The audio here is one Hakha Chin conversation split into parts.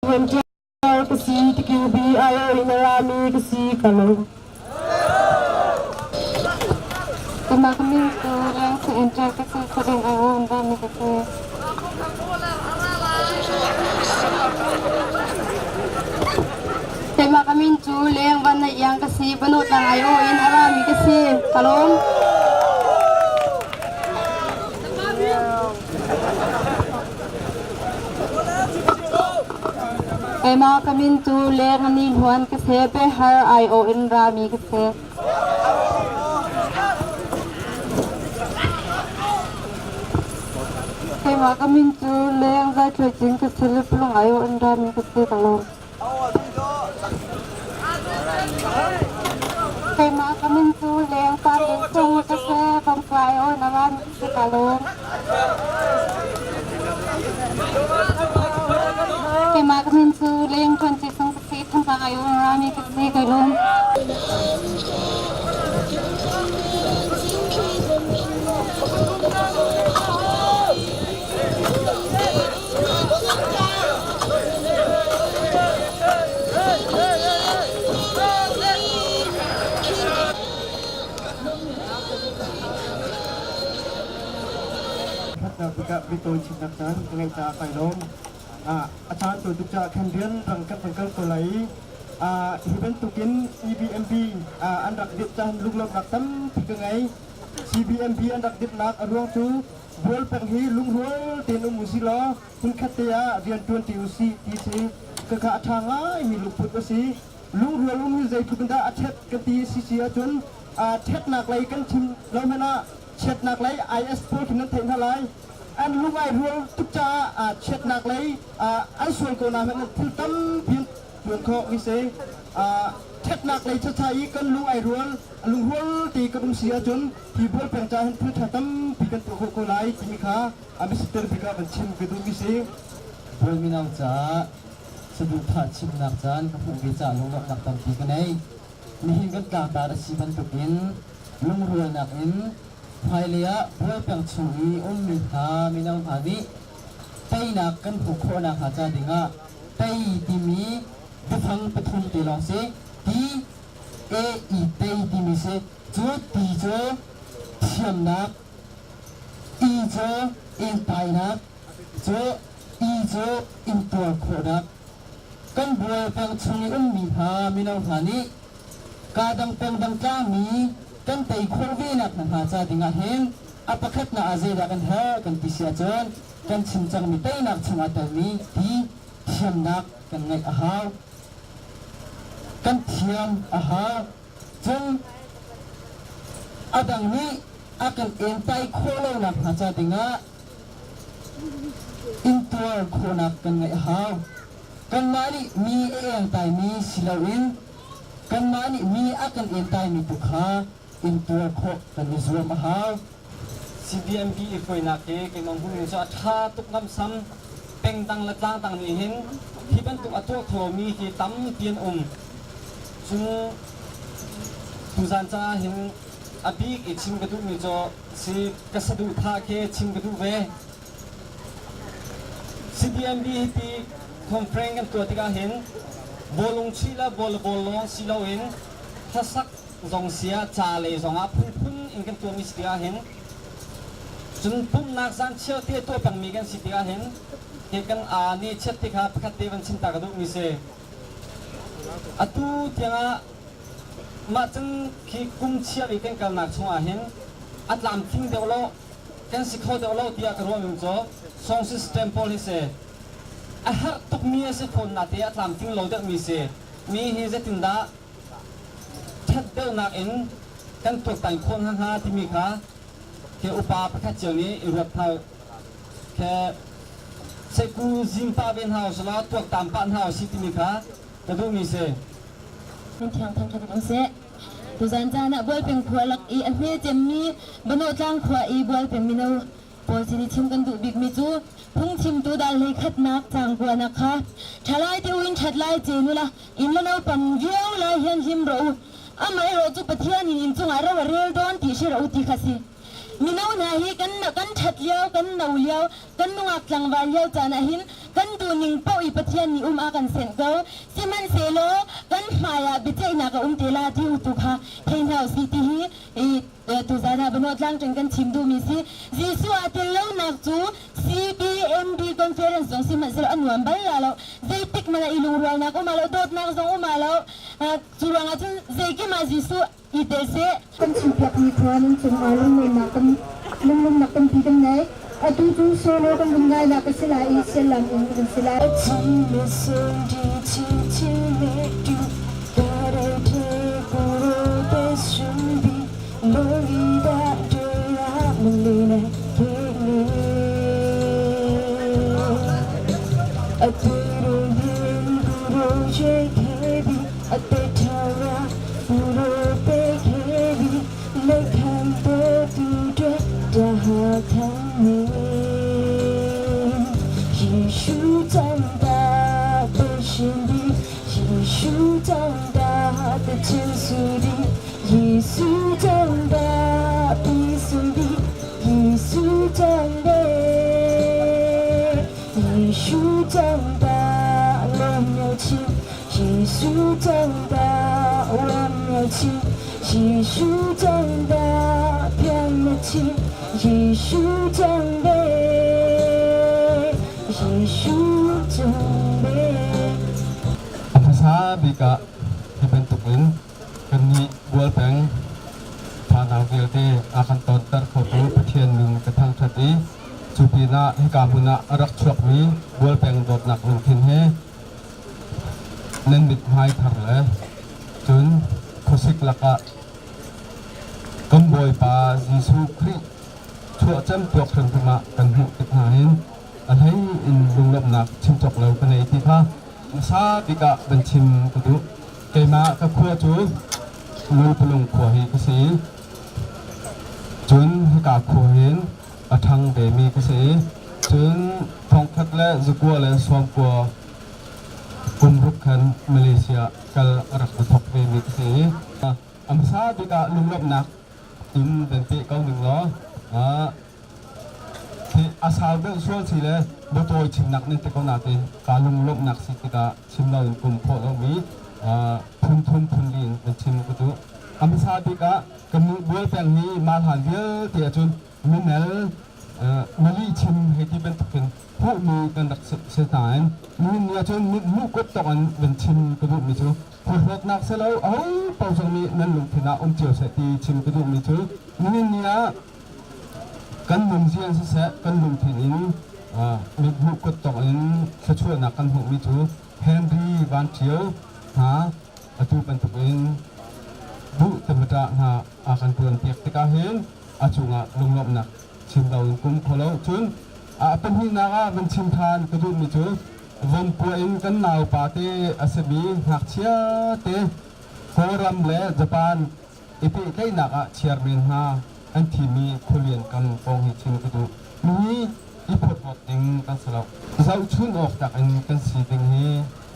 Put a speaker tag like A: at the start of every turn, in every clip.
A: Volunteer ka si TQB IO in a rami ka si ka lo.
B: Keimah ka min cu Leng Si Enter ka si Sabing IO in rami ka si. Keimah ka min cu Leng Van Naih Iang ka si Banawtlang IO in a rami ka si. Ka lawm. Keimah ka min cu Leng Ni Hluan ka si. Behar IO in rami ka si. Keimah ka min cu Leng Zai Thluai Cing ka si. Lipulung IO in rami ka si. Ka lawm. Keimah ka min cu Leng Par Ling Cung ka si. Bawngtlai aw na rami ka si. Ka lawm. Keimah ka min cu Leng Ṭuan Ci Sung ka si. Thantlang ai um rami ka si. Kai lawm.
C: Thatnak tikah biatawi chimnak caan ka ngeih caah kai lawm. A caan tawi tuk caah khan rian rang kan kan kal ko lai i hi bantukin CBMB an rak dirh caan lunglawmhnak tampi ka ngei. CBMB an rak dirhnak a ruang cu bual peng hi lungrual tein um usih law hmunkhat te ah rian ṭuanṭi usih ti si. Khakha a ṭha ngaimi lungput a si. Lungrual um hi zeitluk in dah a ṭhet kan ti si si ahcun ṭhatnak lei kan chim lo hmanh ah chiatnak lei IS pawl khin nan theih hna lai. An lung ai rual tuk caah chiatnak lei an sual ko na hmanh thil tampi an tuan khawh mi si. Ṭhatnak lei chacha i kan lung ai rual lungrual te kan um si ahcun hi bual peng ca hin thil ṭha tampi kan tuah khawh ko lai timi kha a misiter bik ah kan chim ka duh mi si.
D: Bual mino caah saduhthah chimnak caan ka hmuh ve caah lunglawmhnak tampi ka nei. Nihin kan tlangtar a si bantukin lungrualnak in hmailei ah bual peng chung i ummi hna mino hna nih teinak kan hmuh khawh nakhnga ca dingah tei timi biafang pathum te lawng si T A E tei timi si. Cu ti cu thiamnak, E cu inntainak, cu E cu intuar khawhnak. Kan bual peng chung i ummi hna mino hna nih kaa dang peng dang tlangmi kan tei khawh ve nak hna ca dingah hin a pakhatnak ah zeidah kan herh kan ti si ahcun kan chim cangmi teinak chungah telmi ti thiamnak kan ngeih a hau. Kan thiam a hau. Cun a dang nih a kan entai khawh lonak hnga ca dingah intuar khawhnak kan ngeih a hau. Kanmah nih mi a engtaimi si loin kanmah nih mi a kan entaimi tu kha intuar khawh kan i zuam a hau.
E: CBMP i hruainak hi keimah hmuhning cu a ṭha tuk ngamsam. Pengdang le tlangdang nih hin hi bantuk a tuah khomi hi tampi an um. Cun tuzan caah hin a bik i chim ka duhmi cu si ka saduhthah khi chim ka duh ve. CBMB hi ti conference kan tuah tikah hin bawlung chuih le bawlabol lawng si loin hlasak zong sia ca lei zongah phunphun in kan tuahmi si tikah hin cun pumhnak zan chiar te tuah pengmi kan si tikah hin hi kan aa nih chiat te kha pakhat te van chim ta ka duhmi si. Atu tiangah mah cun khi kum chiar i kan kalnak chungah hin a tlamtling deuh lo kan si kho deuh lo tiah ka ruahmi cu song system pawl hi si. A herh tukmi a si fawn nate a tlamtling lo deuhmi si. Mi hi zeitindah ṭhat deuhnak in kan tuaktan khawh hna hnga timi kha khi upa pakhat cio nih i ruat hna khi seiku zing pah ve hna usih tuaktan pah hna usih timi kha ka duhmi si.
F: Min thiang thangṭhat in um seh. Tuzan caan ah Bualpeng khua lak i a hme cemmi Banawhtlang khua i Bualpeng mino pawl sin i chim kan duh bikmi cu phungchimtu dal hlei khatnak caang kuanak kha ṭhalai te u in ṭhat lai cen u la inn le naupang viau lai hian him rawh u amaherawh cu Pathian in inn cungah ro a rel dawn ti hre rawh u ti kha si. Mino hna hi kan kan ṭhat lio, kan no lio, kan nungak tlangval lio caan ah hin Kan duhning paoh i Pathian nih um a kan senh ko. Sihmanhsehlaw kan hmai ah biaceihnak a um te la ti tu kha thei hna usih ti hi tuzan ah Banawh Tlangṭing kan chim duhmi si. Jesuh aa tel lonak cu CBMB conference zong sihmanhsehlaw a nuam bal la lo. Zeitik hmanh ah i lungrualnak um ah lo, dawtnak zong um ah lo. Cu ruangah cun zeikim ah Jesuh i tel seh.
B: Kan chimpiakmi khua nan cungah lunglawmhnak kan lunglawmhnak tampi kan ngei. Atu cu solo kan vun ngai nak a si lai i siallam in kan si lai.
G: A hmasa bik ah hi bantukin kannih Bual peng fanau vialte a kan tonter khotu Pathian min ka thangṭhat i cu pinah hika hmun ah a rak chuakmi Bual peng dawtnak lungthin he nan mithmai thar le cun khuasik lakah kan Bawipa Jesuh Khrih chuahcam tuak hrimhrim ah kan hmuh tik hna hin a hlei in lunglawmhnak chim cawk lo ka nei ti kha hmasa bik ah van chim ka duh. Keimah ka khua cu Lungpalung khua hi ka si i cun hika khua hin a ṭhang vemi ka si i cun thongkhat le zakua le sawmkua kum ruk khan Malaysia kal a rak i thawk vemi ka si i a hmasa bik ah lunglawmhnak in van peh ko ning law a sau deuh sual si le biatawi chimnak nan ti ko nain kaa lunglawmhnak si tikah chim loin kum khawh lomi phun thum phun li in kan chim ka duh. A hmasa bik ah kan nih bual peng hi mah hlan vialte ahcun minel mali chim hei ti bantukin hmuhmi kan rak si nain nihin ni ahcun mithmuh kut tawk in van chim ka duhmi cu phurhlawtnak si lo aho paoh zong nih nan lungthin ah um cio seh ti chim ka duhmi cu nihin ni ah kan nunzia siseh kan lungthin in mithmuh kuttongh in thluachuahnak kan hmuhmi cu Henry Van Ṭhio hna atu bantukin duh temata hna a kan ṭuanpiak tikah hin a cungah lunglawmhnak chim loin kum kho lo. Cun a pahnihnak ah van chim ṭhan ka duhmi cu Vomkua in kan naupa te a simi ngakchia te Kawlram le Japan i pehtlaihnak ah chiarmi hna an thimi khualian kam kong hi chim ka duh. Mihi i phawthlawt ding kan si lo. Zohchun awk tlak in kan si ding hi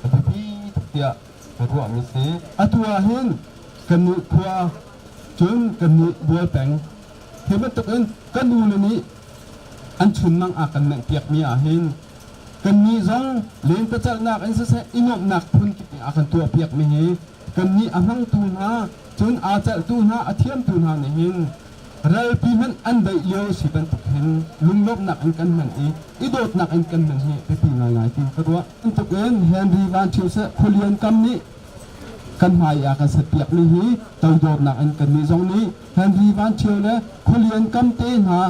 G: a biapi tuk tiah ka ruahmi si. Atu ah hin kannih khua cun kannih bual peng hi bantuk in kan ule nih an chunmang a kan mengh piakmi ah hin kannih zong lentecelhnak in siseh i nuamhnak phun kip in a kan tuahpiakmi hi kannih a hmangtu hna cun aa celhtu hna a thiamtu hna nih hin ralpi hmanh an daih lio si bantuk hin lunglawmhnak in kan hman i i dawtnak in kan hman hi biapi ngaingai ti ka ruah. Bantuk in Henry Van Ṭhio seh Khualian kam nih kan hmai ah kan setpiakmi hi toidornak in kannih zong nih Henry Van Ṭhio le Khualian kam te hna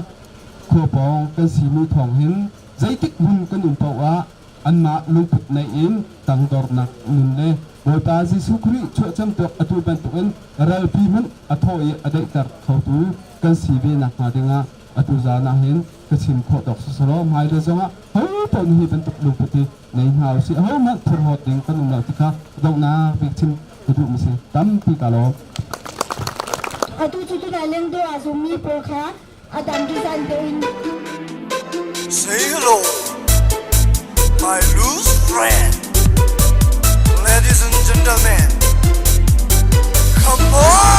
G: khua pawng kan simi thawng hin zeitik hmun kan um paoh ah anmah lungput nei in tangdornak nun le Bawipa Jesuh Khrih chuahcamtuak atu bantukin ralpi hmanh a thaw i a daihter khotu kan si ve nakhnga dingah atu zan ah hin ka chim khawh tawk siselaw hmailei zongah ho paoh nih hi bantuk lungput hi nei hna usih ahohmanh phurhlawt ding kan um lo ti kha donghnak bik chim ka duhmi si tampi ka lawm.
B: Atu cu tunah lengdo ah zummi pawl kha a dang design deuh in
H: Say hello, my loose friend. Ladies and gentlemen, come on!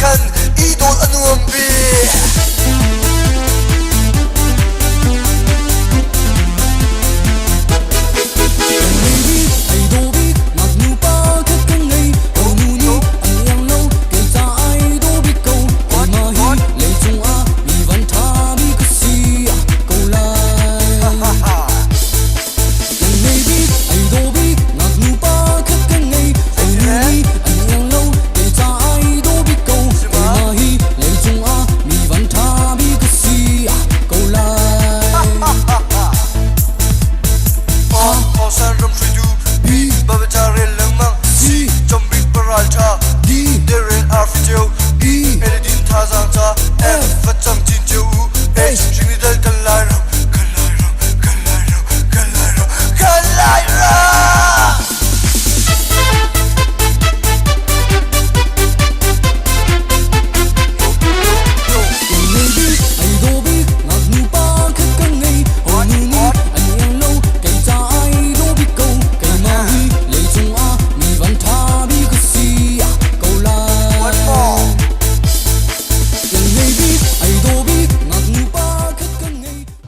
H: khan i dawt a nuam bik.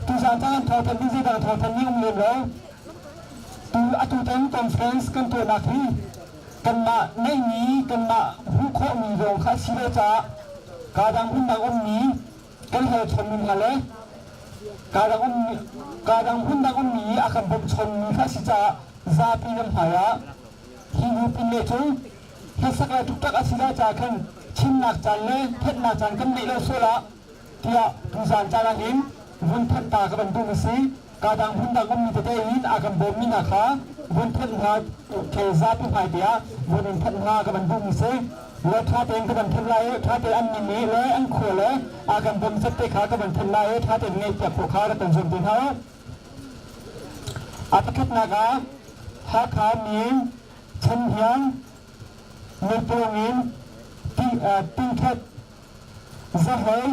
C: Tuzaan caan thawthan hi zeidang thawthan nih um lem lo. Tu atu tan conference kan tuahnak hi kanmah neihmi kanmah hmuh khawhmi lawng kha a si lo caah kadang hmundang ummi kan hal chommi hna le kadang um kadang hmundang ummi a kan bawmh chommi kha a si caah zapi nan hmai ah hi nu pin le cu hlasak le tuktak a si lai caah khan chimnak caan le thenhnak caan kan neih lo sual ah tiah tuzaan caan ah hin vun thanh ta ka van duh mi si. Kadang hmundang ummi tete in a kan bawmmi hna kha vun thanh hna ke zapi hmai te ah vun in thanh hna ka van duhmi si. Le ṭha tein ka van thanh lai i ṭha tein an min i le an khua le a kan bawm zat te kha ka van thanh lai i ṭha tein ngaihpiak khawh kha rak kan zuam te hna u. A pakhatnak ah Hakha mi Chan Hiang Nupung in Tingkhat Zahlei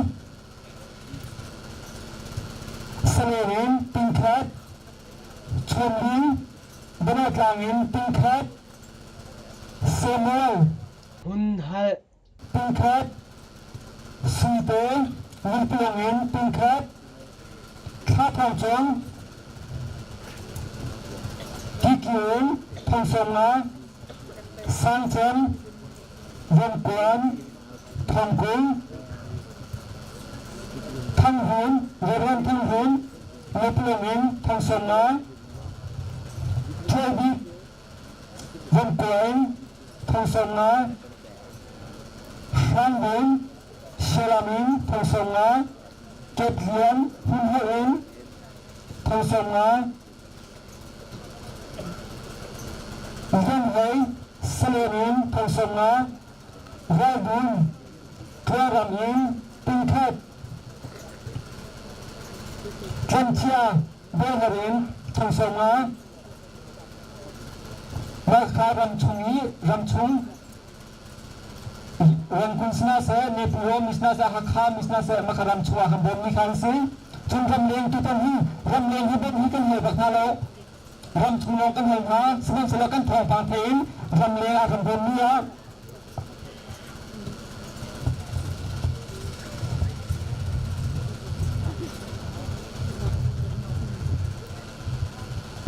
C: Salen in tingkhat, Chawmling, Banatlang in tingkhat, Samuel,
I: Hunhalh,
C: tingkhat, Suite, Lungpiang in tingkhat, Thlathawng cung, Kikiun, Thongsonga, Sangcem, Vomkuan, Thongkung, Thanghun, Reverend Thanghun, Leplung in Thongsonga, Ṭhuaibik, Vomkua in Thongsonga, Hrangbun, Sialam in Thongsonga, Ketlian, Hmunhawh in Thongsonga, Lianhlei, Salen in Thongsonga, Ralbun, Tlaram in Tingkhat, Tlamchia, Bawhar in Thongsonga, Ralkha ramchung i ramchung Rangkun sina seh, Nepal mi sina seh, Hakha mi sina seh, maka ram chung ah kan bawm mi kha an si. Cun ramleng tutan hi ramleng hi bawmh hi kan hal bak hna lo. Ram chung lawng kan hal hna. Sihmanhsehlaw kan thawngpang thei in ramleng ah kan bawm mi ah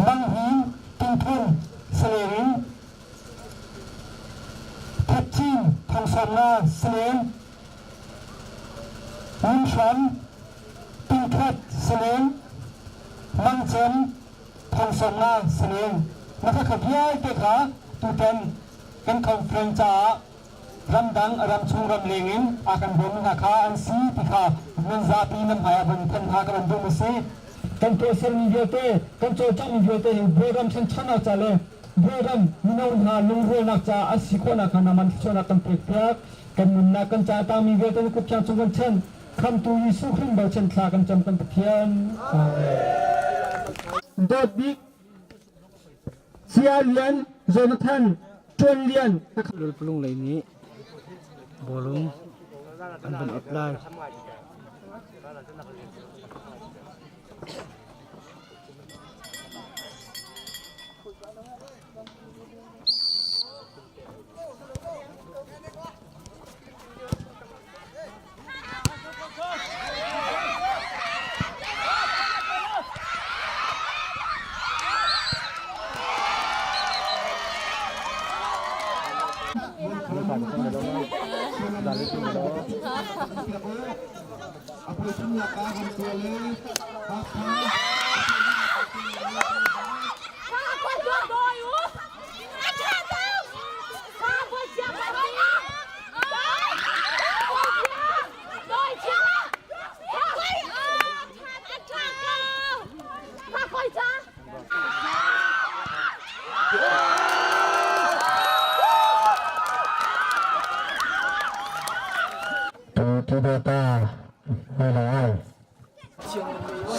C: Mang Hin, Tingphun, Salen in Phetchin, Thongsawmnga, Salen, Ngunhram, Tingkhat, Salen, Mangcem, Thongsawmnga, Salen. Na khakha vialte kha tutan kan conference caah ramdang ramchung ramleng in a kan bawm hna kha an si ti kha nan zapi nan hmai ah van thanh hna ka van duh mi si. Kan tuahsermi vialte, kan cawlcanghmi vialte hi Bawlram ṭhanchonak ca le Bawlram mino hna lungrualnak caah a si khawhnak hnga naman thluachuahnak kan pekpiak. Kan nunnak kan ca a tangmi vialte na kut thiang cung kan chen. Khamtu Jesuh Khrih bochan thla kan cam kan Pathian. Amen. Dawt bik Sia Lian Jonathan Ṭuan Lian
I: Lulpulung lei nih bawlung an van ep lai.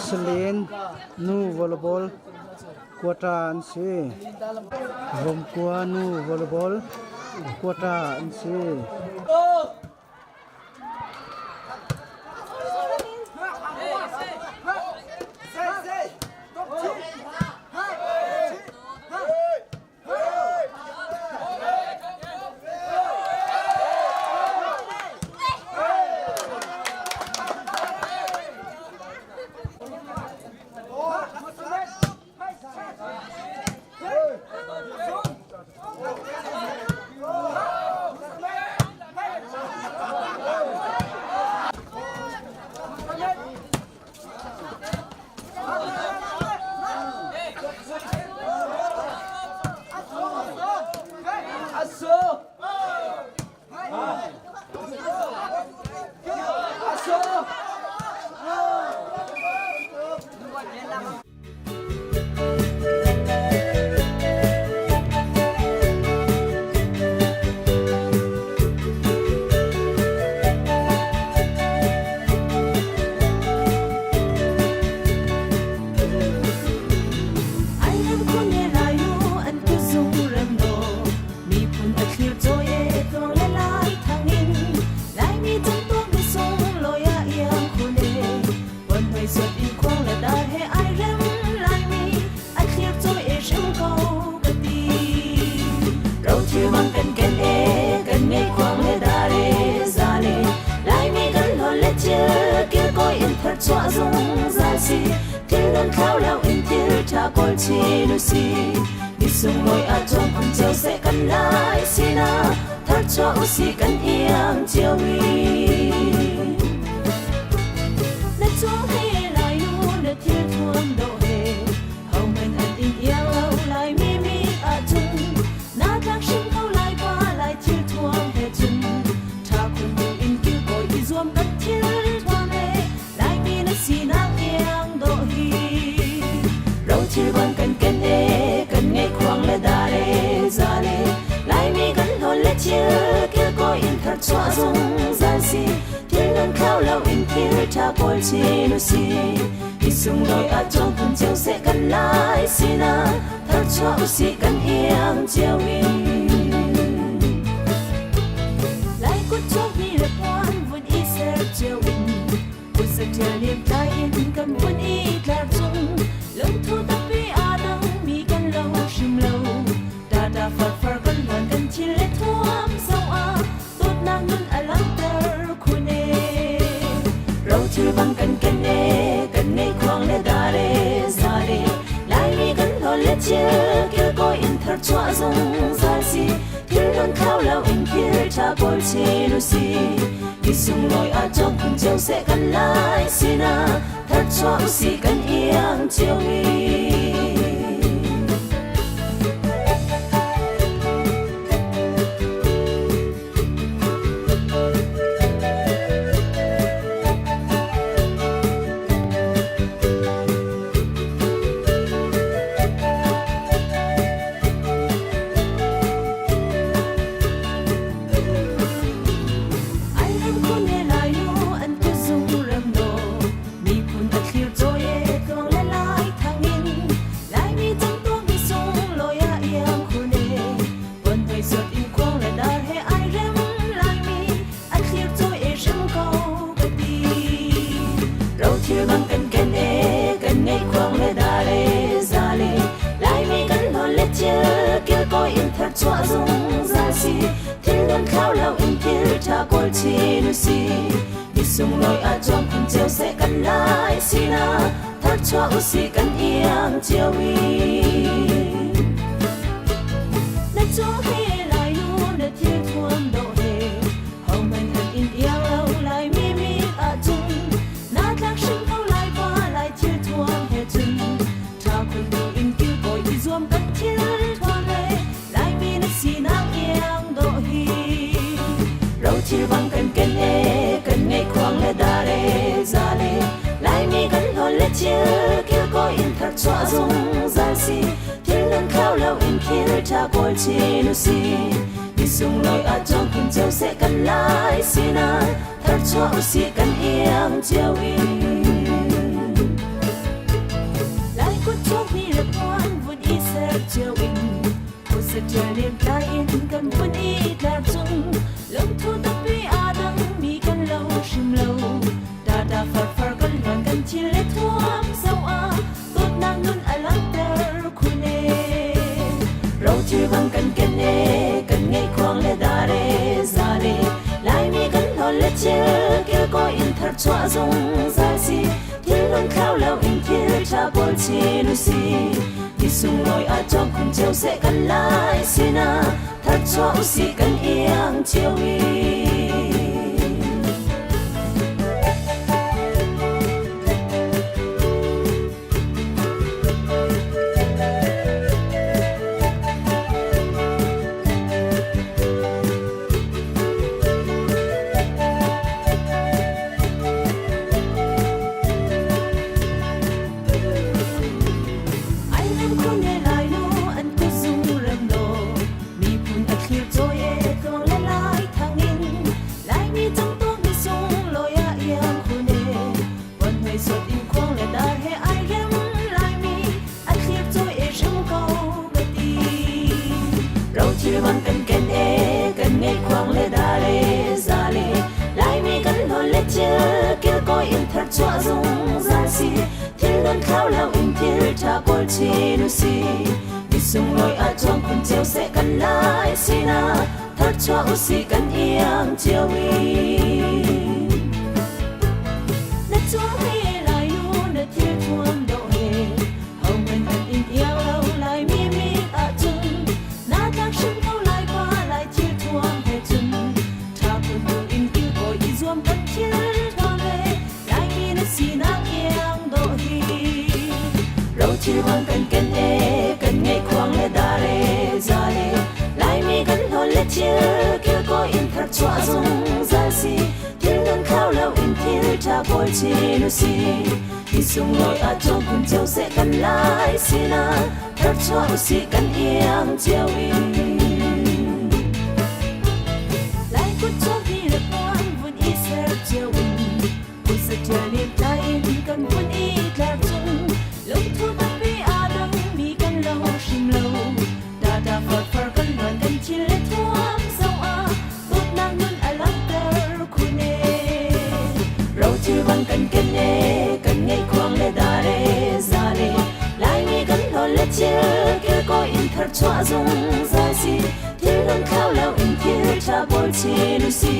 I: Salen nu volleyball quota an si. Vomkua nu volleyball quota an si.
J: Rothil bang kan ken e, kan ngei khuang le dar e, za le Laimi kan hlawn le thil kilkawi in thar chuah zungzal si. Thil nan thlau lo in thil ṭha kawl chin u si. Ni sunglawi ah cawng khun cio seh kan lai sinah thar chuah u si kan iang cio in. Lai kut chuak ni le puan vun i ser cio in Usaṭial tlai in kan vun i tlar cung lungthu tampi aa dangmi kan lo hrim lo. Tata farfar kan hluan kan thil le thuam zo ah dawtnak nun a langhter khun e. Rothil bang kan ken e, kan ngeih khuang le dar e, za le Laimi kan hlawn le thil kilkawi in thar chuah zungzal si. Thil nun thlau lo in thil ṭha kawl chin u si. Ni sunglawi ah cawng khun cio seh kan lai sinah thar chuah u si kan iang cio in. Ai rem khun e lai nu an kuzung rem lo miphun a thlir cawi e tluang le lai thang in Laimi cang tuak ni sung lawi ah iang khun e Puan hmei sot in khuang le dar he ai rem Laimi a thlir cawi e hrim ko ka ti. Rothil bang kan ken e, kan ngei khuang le dar e, za le Laimi kan hlawn le thil kilkawi in thar chuah zungzal si. Thil nun thlau lo in thil ṭha kawl chin u si. Ni sunglawi ah chuang khun cio seh kan lai sinah thar chuah u si kan iang cio in. Na chuang he lai nu na thil thuam dawh he Hohmanh an in iang lo Laimi mit ahcun na tlak hrim ko lai pa Lai thil thuam he cun ṭha phun dun in kilkawi i zuam kan thil thuam he Laimi na sinak iang dawh hi. Rothil bang kan ken e kan ngeih khuang le dar e za le Laimi kan hlawn le thil kilkawi in thar chuah zungzal si thil nun thlau lo in thil ṭha kawl chin u si. Hi sunglawi ah cawng khun cio seh kan lai sinah thar chuah usih kan iang cio in. Lai kut chuak hi le puan vun i ser cio in Usaṭial in tlai in kan vun i tlar cung lungthu tampi aa dangmi kan lo hrim lo. Tata farfar kan luan kan thil le thuam zoh ah dawtnak nun a langhter khun e. Rothil bang kan ken e, kan ngeih khuang le dar e, za le Laimi kan hlawn le thil kilkawi in thar chuah zungzal si. Thil nun thlau lo in thil ṭha kawl chin u si.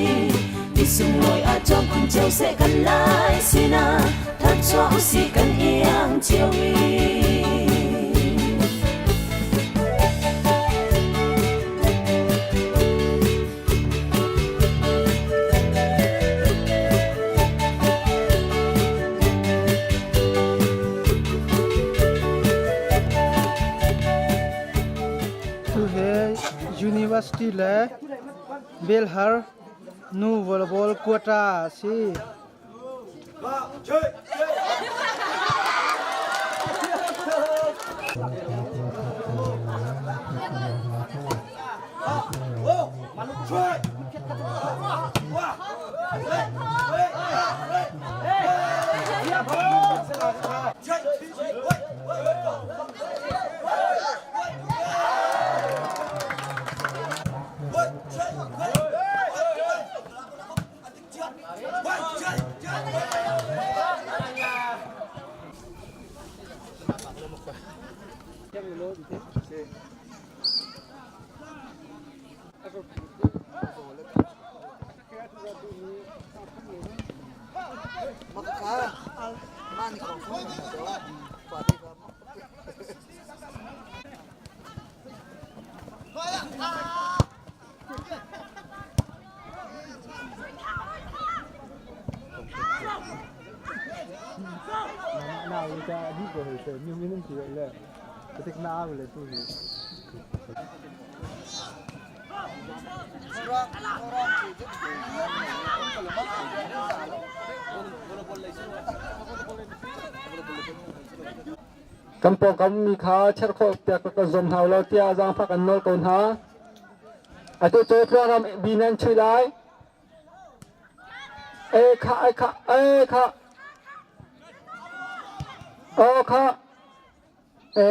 J: Ni sunglawi ah cawng khun cio seh kan lai sinah thar chuah u si kan iang cio in.
K: Tu hi University le Belhar nu volleyball quota a si.
L: Kan pawngkam mi kha cherkhawh piak ka zuam hna lo tiah zaangfak an nawl ko hna. Atu cu tluangram bi nan chui lai. E kha e kha e kha. O kha. E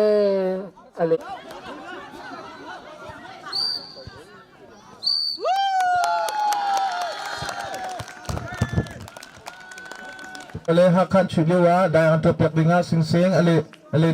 L: ale.
M: Ale Hakha chuih lio ah dai an tuah piak ding ah Singsing ale ale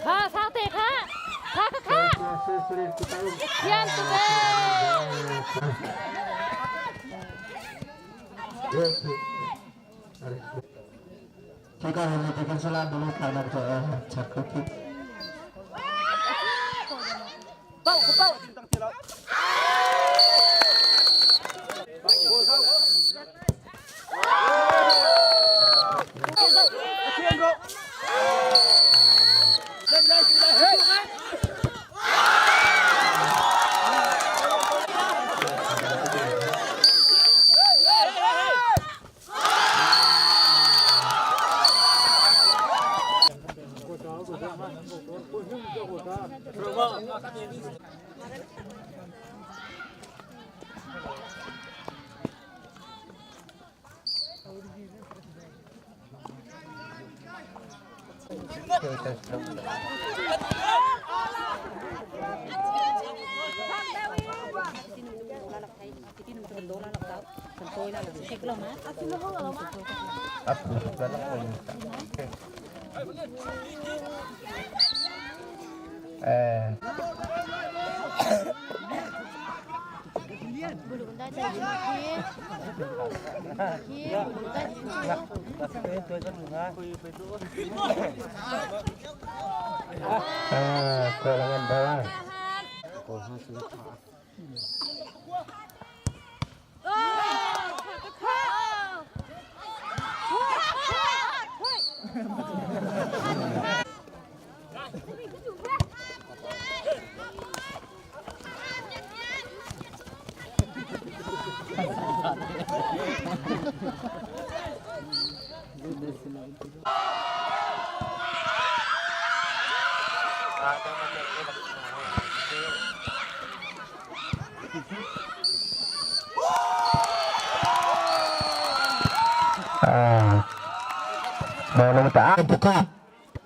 N: Kha sang te kha kha kha kha thiam tu ve.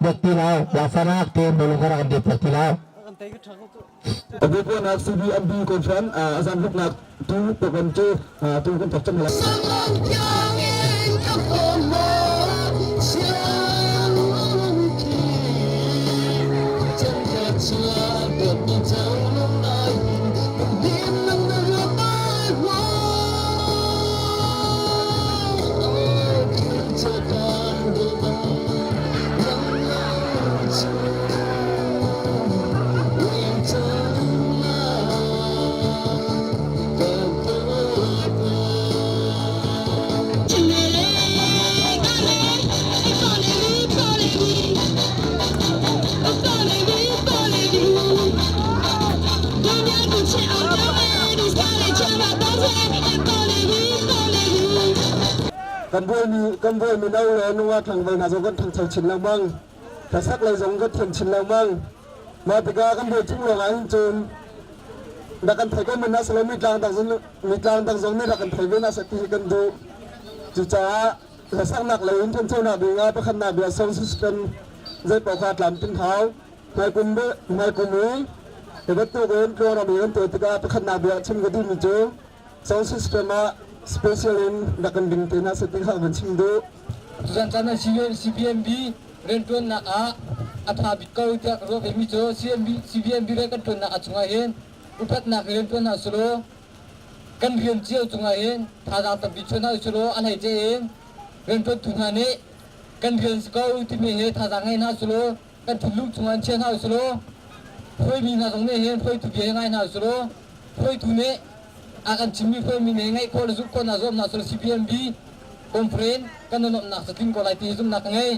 O: Bok ti lo. Zaangfahnak tein bawlung kha rak kan dep piak ti lo.
L: Abubuanak CBMB conference azan huknak tu program cu tu kan thok cang lai. Kan buaimi kan buai mino le nungak tlangval hna zong kan ṭhangcho chin lengmang. Hlasak lei zong kan thiam chin lengmang. Mah tikah kan buai chung lawng ahhin cun rak kan thei ko men hna selaw mi tlang dang zong mi tlang dang zong nih rak kan thei ve hna seh ti hi kan duh. Cucaah hlasaknak lei in ṭhanchonak ding ah pakhatnak bia sound system zei paoh kha tlamtling hau. Hmaikum hmaikum i hi bantuk in tluangram i kan tuah tikah pakhatnak bia chim ka duhmi cu sound system ah special in rak kan ding te hna seh ti kha kan chim duh.
P: Tuzan caan ah CBMB rianṭuannak ah a ṭha bik ko tiah ka ruah vemi cu CBMB rian kan ṭuannak ah chungah hin upatnak rianṭuan hna sulaw kan rian cio cungah hin thazaang tampi chuah hna usulaw a hleice in rianṭuantu hna nih kan rian si ko timi hi thazaang ngei hna sulaw kan thinlung chungah in chia hna usulaw hruaimi hna zong nih hin hruaitu bia hi ngai hna usulaw hruaitu nih a kan chimmi hruaimi nih ngaih khawh le zulh khawh hna zuam hna sulaw CBMB conference kan i nuamhnak cu tling ko lai ti hi zumhnak ka ngei.